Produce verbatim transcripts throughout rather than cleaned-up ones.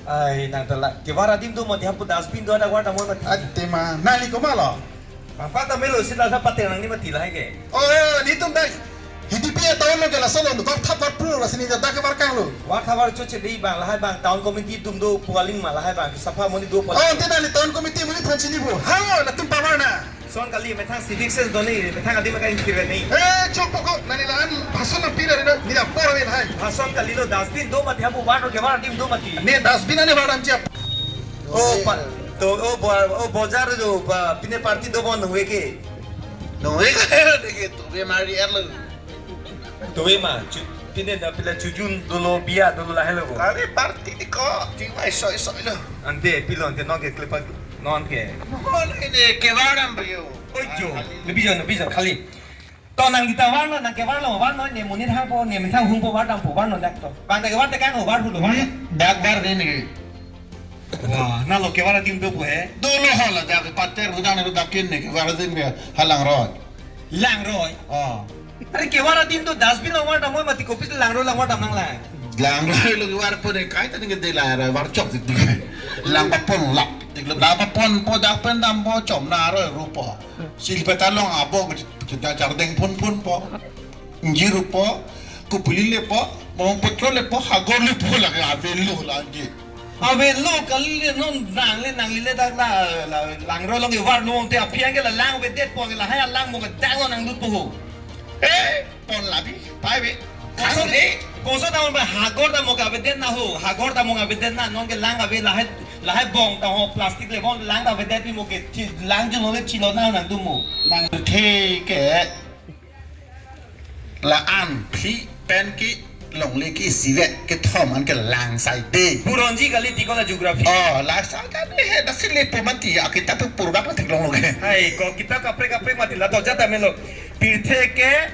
Ai, nang ta la, kevar adim do mati, hapu dustbin do, ada war damon mati. Ate ma, nangli komat lo? Bang pata melo, sila sa pate nangli mati lahai ke. Oh, eh, netum dai. Hidipi ya town lo ke laso lo, war thap war phru, lasi ne dak kevar kang lo. War thap war choche dei bang, lahai bang, town committee atum do pu aling ma, lahai bang, sapha monit do pu. Oh, ante nangli town committee monit aphan chini bo. Hao, latum pavar na. Lason kali, methang civic sense do ne, methang adim akai ingkir ne. Eh, chokpo ko, nangli la-an bhason nangpi ra ne, ne apor ave lahai. Lason kali lo, dustbin do mati, hapu war kevar adim do mati. Ne dustbin ane var damji ap. Oh, pa, to, oh, bo, oh, bojar do, pa, pine party do bon nungve ke. Nungve ke, ke, to, ve mari er lo. Tuve ma, chu, pine da pila chujun dolo, bia dolo, lahelo bo. Kali party di ko, tingvai soi soi lo. Ante, pilo ante, non ke klepa, non ke. Non ini kevar dampo yo. Oi jo, lebih jo, lebih jo, kali. To nang kita varlo, nang kevarlo, varlo, ne monit hangpo, ne methang hungpo, var dampo, varlo dak to. Bang ta kevar tekan ho, var hulo, var. Hmm, dak var de ne. Wah, nalo kevar adim do pu he. Dolo hala dak pater budang ne dak kin ne kevar adim ke halang roi. Lang roi. Oh. Are kevar adim do dustbin lang war dam mati, kopis lang roi lang war dam nang lang. Lang roi lo kevar pu ne kaita ne ke de la ra var chok tik tik. Lang papon lap tik lo, lang papon po dak pen dampo, chom na roi rupo. Silpeta long abo ke chita chardeng phun phun po. Ingjir po, kupuli lepo, mong petrol lepo, hagor lepo lake avelo lake. Avelo kali le non nang le nangli le dak la, la, lang roi long kevar long te aphi ang ke la lang avedet po ke lahai alang mo ke dak lo nanglut po ho. Eh, pon labi, pai be. Koson, koson ta mo ba hagor ta mo ke avedet na ho, hagor ta mo ke avedet na, non ke lang ave lahai, lahai bong ta ho, plastic le bong lang ta avedet pi mo ke, chi, lang jo lo le chilo na nangtum mo. Nang the ke. La-an phli pen ke longle ke isivet kethom an ke lang sai de. Puronji kali tiko la geography. Oh, lang sai kali he, dak si lepo mati, akita pe purba pa theklong lo ke. Hai, ko kitab kaprek kaprek mati la to jata melo. Pirthe ke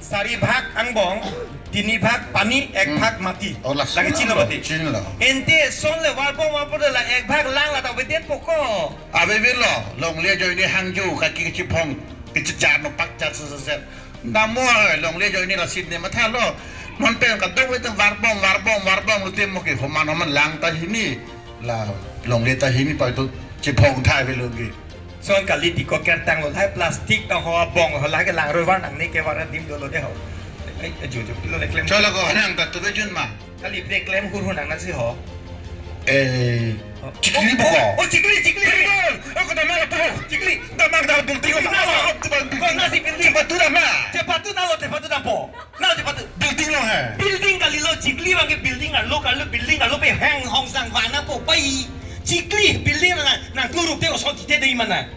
sari bhag angbong, tini bhag pani, ek bhag mati. Oh, la lagi chino mati. Chino. Ante son le war bong war bong la ek bhag lang la ta avedet po ko. Avelo, longle ajoine hangjo, kaki kechiphong. Kechejar no pakchar seseset. Namo longle ajoine la sip ne mathalo. Non pen kadokave ta var bong, var bong, var bong lo te mo ke homan homan lang ta hini. La longle ta hini pa to chiphong thai avelo ke. Son kali tiko kertang lo lahai plastic ta ho bong ho lahai ke lang roi var nangne kevar adim dolo de ho. Ai, ai, jo, jo, pilo le klem. Cholo ko nang ta tuve jun ma. Kali bre klem hur hur nang nasi ho. Eh, chikli boko. Oh, oh, chikli, chikli. Chikli, aku damang apa? Chikli. Damang dah building. Chikli, damang. Apa? Kau nasi building. Cepat tu damang. Cepat tu nalo, cepat tu dampo. Nalo cepat tu. Building lo hai. Building kali lo, chikli bang ke building arlo, kali building arlo pe hang hong sang vana po pai. Chikli building na, nang kluruk te osot te dei mana.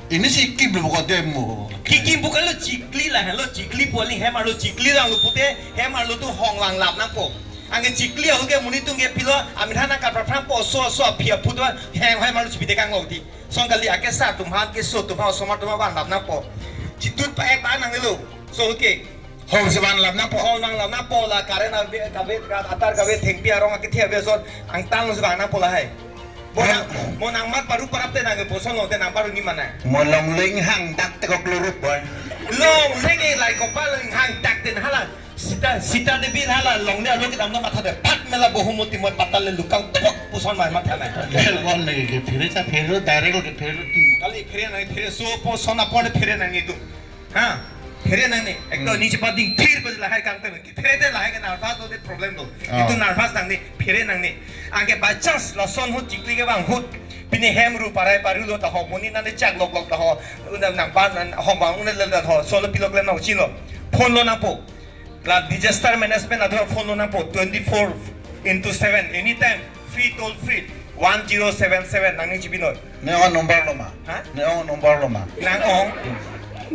Ini si kim lo ko demo. Kikim bukan lo chikli la, lo chikli puali hem arlo chikli lang lo pute hem arlo tu hong lang lap nangpo. Anke chikli ahut ke monit atum ke pilo, amin hana kapra phrang po so so aphi aphu tu hem hem arlo chipite kang lo di. Song kali ake sa atum han ke so atum ha osomar atum ha van lap nangpo. Chitut pa ek ba nang lo. So ke. Hong si van lap nangpo. Hong lang lap nangpo la current ave, kave, atar kave thengpi arong akethe ave son angtan lo si van nangpo lahai. Mo nang, mo nang mat paru parap te nang ke poson lo te nang paru ni mana? Mo longle hang dak te kok lurup boy. Longle ke lai kopal hang dak te hala. Sita, Sita Devi hala longle alo kedam na matha de pat mela bohu moti mo patal le lukang tepok poson mai matha nai. Lel bon ne ke phere cha phere direct ke phere tu. Kali phere nang phere so poson apor phere nang itu. Ha? Phere nangne. Ek to Hmm. ni chepading thir ko lahai kang te. Phere te lahai ke nervous lo te problem lo. Ah. Itu nervous nangne, phere nangne. Anke by chance lason ahut chikli ke bang ahut. Pine hem ru parai paru lo ta ho. Monit nane chak lok lok ta ho. Una nang ban nan ho bang una le ta ho. Solo pilo klem na uchin lo. Phone lo nangpo. La disaster management atum phone lo nangpo. Twenty-four into seven. Anytime. Free toll free. One zero seven seven. Nangning chipinoi. Ne-ong number lo ma? Ha? Ne-ong number lo ma? Nang-ong.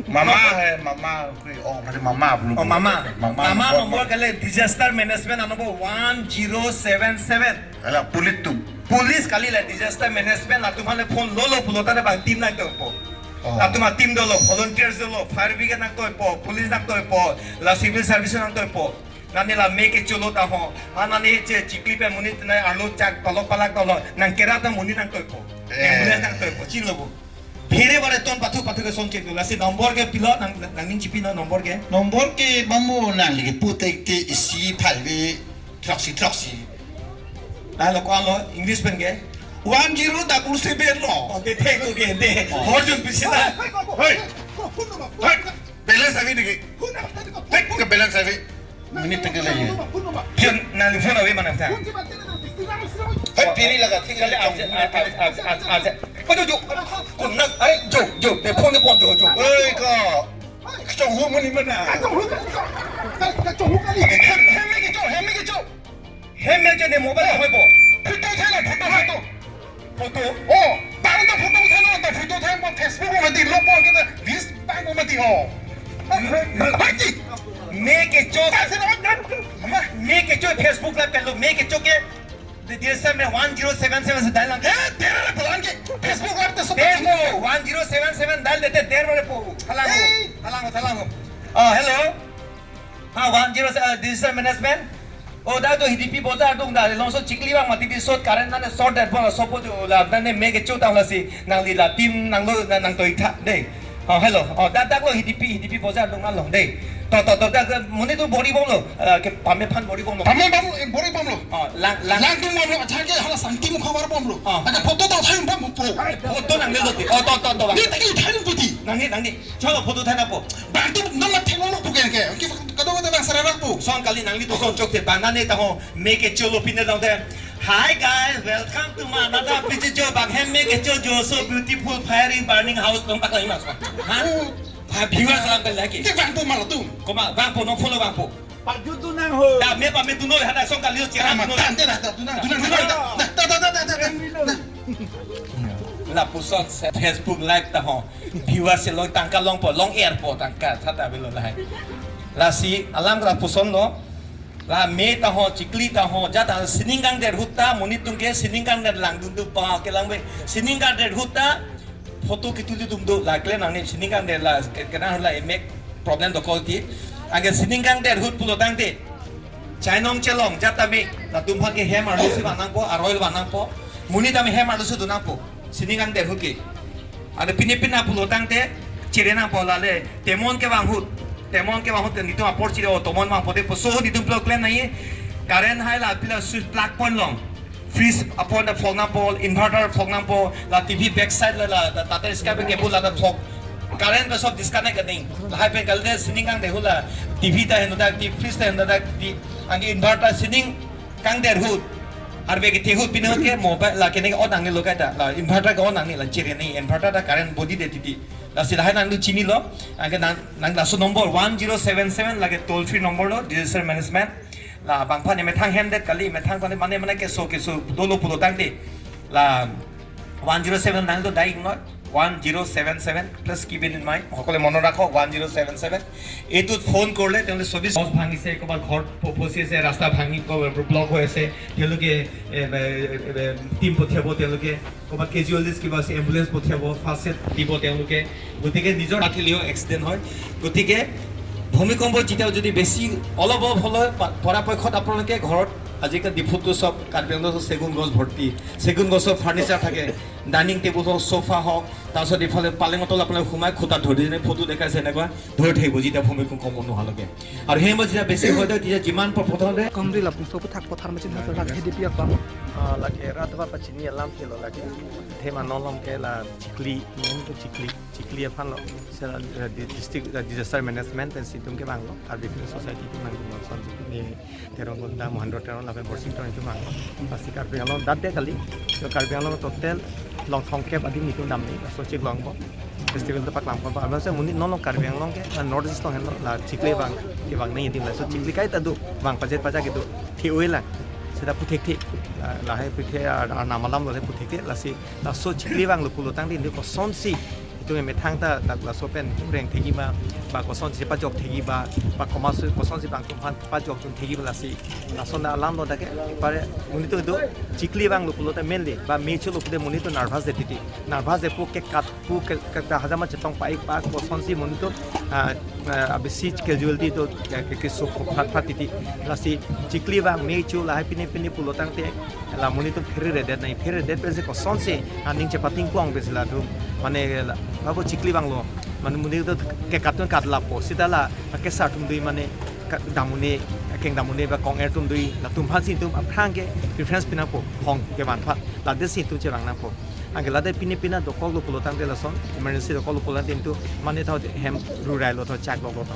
Mama hai, mama, kui ong, hari mama belum. Oh, mama. Mama, mama number. Number kali disaster management number one zero seven seven. Hala, police atum. Police kali la disaster management atum hale phone lo lo pulo ta bang team nangtoipo. Oh. Atum a team dolo, volunteers dolo, fire brigade nangtoipo, police nangtoipo, la civil service nangtoipo. Nane la me ke cholo ta ho. Ha nane che chikli pen monit nai arlo chak tolok palak tolok. Nang kera ta monit nangtoipo. Eh. Ambulance nangtoipo. Chilo bo. Phere bare ton pathu pathu ke son ke la si number ke pilo nang nangning chipinoi number ke. Number ke bambo nangli ke putek te isi phai ve. Throksi, throksi. Lahelo ko-an lo, English pen ke. One zero double seven lo. Oh, de thek ko ke de. Hor jun pisi na. Hei. Hei. Balance ave niki. Hei, ke balance ave. Minute tengah lagi. Phone, nangli phone ave mana tha? Hei, piri laga, tinggal. Kali absent, absent, absent, absent. Ko jo, jo. Ko na, are jo, jo. De phone de pon jo, jo. Hei, ka. Kachonghu muni mana? Kachonghu kali. Kachonghu kali. Hem, hem me kecho, hem me kecho. Hem me kecho ne mobile hoipo. Photo thai na, photo thai to. Photo. Oh, bang ta photo thai na, ta photo thai po Facebook ma di, lo po ke na, vis bang ma di ho. Mati. Me kecho. Me kecho Facebook la pelo, me kecho ke. Di, di sa me one zero seven seven si dial lang. Eh, tera bolan ke Facebook lang te so. Tera mo, one zero seven seven dial dete tera mo po. Halang ho, halang ho, halang ho. Ah, hello. Ah, one zero seven, ah, disaster management. Oh, dak to Hidipi bojar adung dak, longso chikli bang mati di sot current nane short dat bola sopo jo la nane me kecho ta lasi nangli la team nanglo nang toi tha de. Oh, hello. Oh, dak dak lo Hidipi, Hidipi bojar adung along de. To, to, to, dak, dak, monit to bori bomlo. Eh, ke pame phan bori bomlo. Pame bom, eh, bori bomlo. Oh, lang, lang. Langdun bomlo, acha ke hala sangti mukha war bomlo. Oh. Ada photo to thai bom po. Photo nangne lo ti. Oh, to, to, to, bang. Ni tagi thai bom puti. Nangne, nangne. Cholo photo thai na po. Bang tu nang ma thenglo po ke ke. Ki kado kado bang sararak po. Song kali nangli to song chokche. Bang nane ta ho. Me kecho lo pine long de. Hi guys, welcome to my another P G Joe. Bang hem me kecho jo so beautiful fiery burning house long tak lai mas. Ha? Oh. Ha, viewers alam kan lagi. Ke bang po malah tu. Koma bang po, nong follow bang po. Pajut tu nang ho. Da me pame tu noi, hada song kali o chira. Ama tu noi. Tante dah, dah tu nang, tu nang, tu nang, dah, dah, dah. Yang ni lo. Lapuson se Facebook live ta ho. Viewers se long tangka long po, long air po tangka, thata belo lahai. Lasi alam lapuson lo. La me ta ho, chikli ta ho, jat ta sining kangder ahut ta, monit atum ke sining kangder langdun tu pa ke lang be. Sining kangder ahut ta, photo ketu tu tum do, la klem nangne sining kangder la, ke, kenang la emek problem dokok ti. Anke sining kangder ahut pulo tangte. Chainong chelong, jat ta me, latum aphan ke hem arlo si vang nangpo, aroi vang nangpo. Monit ta me hem arlo si do nangpo. Sining kangder ahut ke. Ada pine pine pulo tangte, chere nangpo lale, temon kevang ahut. Temon kevang ahut, netum apor chere o, temon vang pote, poso ahut netum pulo klem nangji. Current hai la pila switch plug point long. Fridge apor ta phok nangpo, inverter phok nangpo, la T V back side la, la, la, tata iska pe kepu la ta phok. Current pe sob disconnect kading. Lahai pen kalite sining kangder ahut la, T V ta heno dak, di fridge ta heno dak, di, anke inverter sining kangder ahut. Arve kethe ahut pine ahut ke mobile la kene on nangne lo kaita. La inverter ke on nangne la chere ni inverter ta current body de titi. Lasi lahai nangtum chinilo. Anke nang, nang laso number one zero seven seven lake toll free number lo disaster management. La bangphan emethang hem det kali, emethang phan mane mane keso keso dolo pulo tangte. La one zero seven nang do dai ignore. One zero seven seven, please keep it in mind. সকলোৱে মনত ৰাখক, one zero seven seven। এইটোত ফোন কৰিলে তেওঁলোকে চৌবিশ গছ ভাঙিছে, ক'ৰবাত ঘৰ প-, পচি আছে, ৰাস্তা ভাঙি ক-, ব্লক হৈ আছে, তেওঁলোকে, এ, এ, এ, টিম পঠিয়াব, তেওঁলোকে ক'ৰবাত কেজুৱেলিটিজ কিবা আছে, এম্বুলেন্স পঠিয়াব, ফাৰ্ষ্ট এড দিব তেওঁলোকে। গতিকে নিজৰ মাথিলিও এক্সিডেণ্ট হয়। গতিকে ভূমিকম্প যেতিয়া যদি বেছি অলপ অলপ হ'লে পা-, পৰাপক্ষত আপোনালোকে ঘৰত, আজিকালি ডিফুটো চব কাৰ্বি আংলঙত চেগুন গছ ভৰ্তি, চেগুন গছৰ ফাৰ্ণিচাৰ থাকে, ডাইনিং টেবুল হওক, চোফা হওক, তাৰপিছত ইফালে পালেঙৰ তলত আপোনালোকে সোমাই খুটাত ধৰি, যেনে ফটো দেখাইছে, এনেকুৱা ধৰি থাকিব, যেতিয়া ভূমিকম্প নোহোৱালৈকে। আৰু সেই সময়ত যেতিয়া বেছি হয়, তেতিয়া যিমান প-, প্ৰথমতে Kongri lapung sopu thak pothar machin hajar lak H D P akam. Ah, lake rat ba pachini alam kilo lake. Thema nolom ke la chikli, nom to chikli, chikli aphan lo. Sela, eh, di-, district, eh, disaster management and situm kevang lo. Karbi Film Society kevang lo. Son ni Terong Gonda, Mohendro Terong, lapen Borsing Terong itum vang. Pasi Karbi Anglong dat de kali. So Karbi Anglong total long thomkep adim netum damde. So chik longpo. Festival ta paklang ponpo. Abang se monit non long Karbi Anglong ke, ah, North East along henlo, la chikli vang, kevang nangji adim la. So chikli kaita do, vang pajet pajak kedo, the-oi lang. Seta puthekthe, la, lahai puthe, ah, ah, arnam alam lo le puthekthe, lasi, laso chikli vanglo pulo tangte, indi kosonsi, itum emethang ta, dak laso pen, reng thekji ma, ba kosonsi pajok thekji ba, ba komasu, kosonsi bang atum aphan pajok dun thekji ba lasi. Lason alam lo dak ke, pare, monit atum do, chikli vanglo pulote mainly, ba me cholo pulote monit atum nervous de titi. Nervous de pu kekat, pu ke, ke, da hajar ma chetong pa-ik pa, kosonsi monit atum, ah, ah, abisi casualty do, ke, ke, keso pho phat phat titi. Lasi, chikli vang me cho lahai pine pine pulo tangte, la monit atum phere redet nangji, phere redet pensi kosonsi, aning chepating klong pensi latum, mane la, babo chikli vanglo, mane monit atum kekat atum katlapo, seta la, kesar atum dui mane, ka-, damuni, kengdam un-e ba kong-er atum do, latum aphansi itum aphrang ke preference pi nangpo, hong kevan aphan. Lade si itum chevang nangpo. Anke lade pine pine dokoklo pulo tangte lason, emergency dokoklo pulo tangte itum mane tha hem rurai lo tha chak lo lo tha.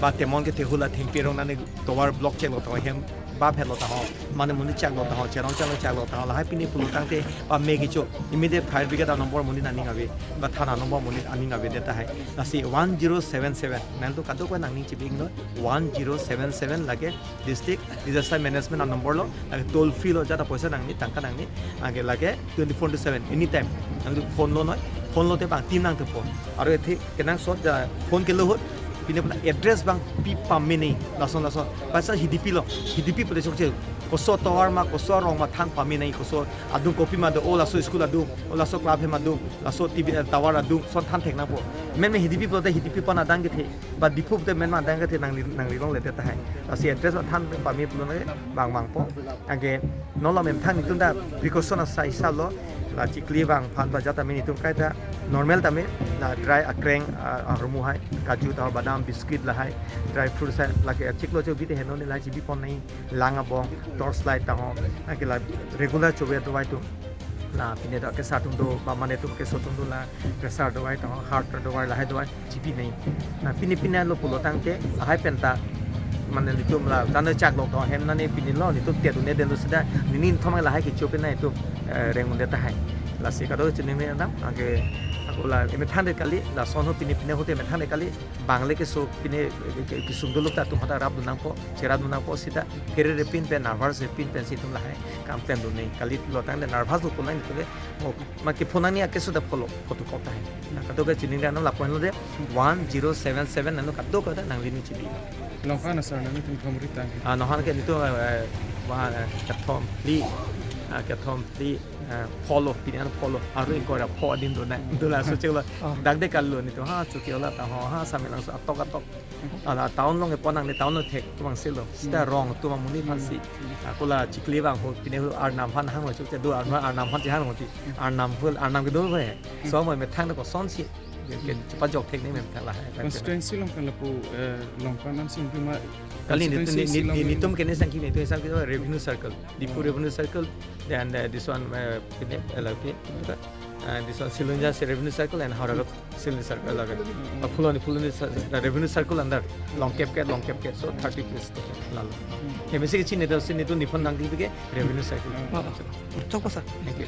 Ba temon ke thehula thengpi rong nane tovar block chek lo tha hem ba phet lo tha. Mane monit chak lo tha, cherong chak lo chak lo tha. Lahai pine pulo tangte pame kecho immediate fire brigade a-number monit aning ave, ba thana number monit aning avedet tahai. Lasi one zero seven seven. Nangtum kadokave nangning chibi-iknon, one zero seven seven lake district disaster management a-number lo, lake toll free lo, jat apoisa nangne, tangka nangne, anke lake twenty-four into seven, anytime. Nangtum phone lonoi, phone lote bang team nangtum phone. Aro ethe kenangsot ja phone kelo ahut, pine puna address bang pi pame nangji, lason lason. Paisa H D P lo, H D P pute chokche. Koso tovar ma, koso arong ma than pame nangji, koso adung kopi ma do, o laso school adung, o laso club hem adung, laso T V, eh, tovar adung, son than thek nangpo. Meme H D P pulote H D P pon adang kethe, ba Diphu pute meme adang kethe nangri, nangri longledet tahai. Lasi address ma than pame pulo nangke bang bangpo. Anke non lo mem thang itum ta precaution asai sa lo, la chikli vang aphan ba jat tame itum kaita normal tame, la dry akreng, a, ahormu hai, kaju ta badam, biscuit lahai, dry fruits hai, lake chiklo chobi te henlo ne lahai chibi pon nangji, lang abong, torch light ta ho, anke la regular chove adovai atum, la pine ta ke sa atum do, ba mane atum keso atum do, la pressure adovai ta ho, heart adovai, lahai adovai chibi nangji. Na pine pine lo pulo tangte lahai pen ta mane litum la tane chak lo tha hem nane pine lo, litum te dune den lo sida nini thom lahai kecho pen nangtum, eh, reng un-e tahai. Lasi kado chinine dam, anke ako la emethang det kali, lason ho pine pine ahut emethang det kali, bang le keso pine, eh, ke, kesung dolo ta atum hata rap dun nangpo, cherap dun nangpo sida, kere re pin pen, nervous re pin pensi itum lahai kam klem dun nangji. Kali pulo tangte nervous lo pulo nangtum ke, oh, ma ke phone nangji akeso ta pholo, photo kok tahai. Na kadokave chinine dam lapu henlo de, one zero seven seven nangtum kadokave nangli ning chibi. Longkan asar nangtum kamri tang. Ah, non han ke nelitum, eh, wa, eh, kethom phli, ah, kethom phli, eh, pholo, pini an pholo, aru ingkoi ra pho adim do na, do laso chiklo, ah, dak de kalo nelitum, ha, chuti ola ta ho, ha, samelangso atok atok. Ala town along e pon nangne town along thek atum angselo. Sita, hmm, rong atum amonit aphansi. Hmm. Ako la chikli vang ho, pine ho Arnam aphan hanglo chokche do, Arnam, Arnam aphan chehang lo ti. Hmm. Arnam ho, Arnam kedo ho he. Hmm. So mo methang na kosonsi ke, ke, hmm, chepajok thek nangji methang lahai. Constituency along kan lapu, eh, Longkan ansi pima. Kali nelitum, constituency ni, ni, along ni, nelitum kene sangki, nelitum sangki revenue circle. Diphu, hmm, revenue circle, then, uh, this one, uh, pine, uh, lake, uh, this one Silunja Revenue Circle and Howraghat Silunja Circle lake. Hmm. Uh, Phuloni, Phuloni sa-, uh, revenue circle under, Longkep ke, Longkep ke, so thirty place to lalo. Hmm. He mesi ke chini do, chini do nelitum nangdi ke revenue circle. Hmm. Ah, ah. Chokpo sir. Thank you.